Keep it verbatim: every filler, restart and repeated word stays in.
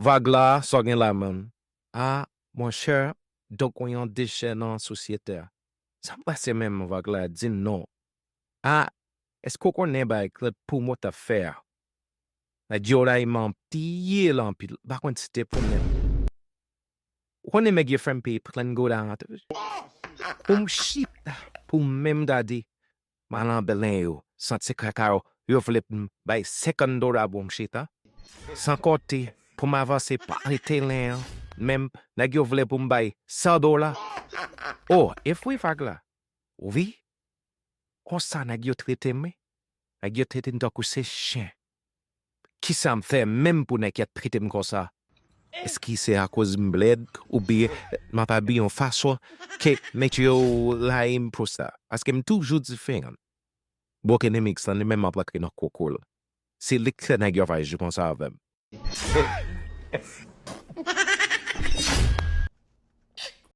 Vag la, sa w gen la, man? A, monchè, donk ou yon dechè nan sosyete a. Sa k pase menm, Vag la? Di m non. A, èske w konnen bagay Claude Poumot ap fè a? Nèg yo la, e manti l anpil. M pa konn si te pou menm. Ou konnen nèg yo fè m peye plen goud a antre. Pou m chita, pou m menm gade, m al nan blen yo, santi kaka yo, yo vle pou m bay senkant dola pou m chita. San konte, pou m avanse pa rete len an, menm nèg yo vle pou m bay san dola. O, e vre Vag la? Wi. Konsa nèg yo trete m, wi. Nèg yo trete m tankou se chen. Kisa m fè menm pou nèg yo trete m konsa? Èske se akoz m lèd oubyen m ap abiye yon fason ke nèg yo rayi m pou sa? Paske m toujou diferan. Broken Remix lan, li menm ap rantre nan koko l. Se li k fè nèg yo ap aji konsa avè m.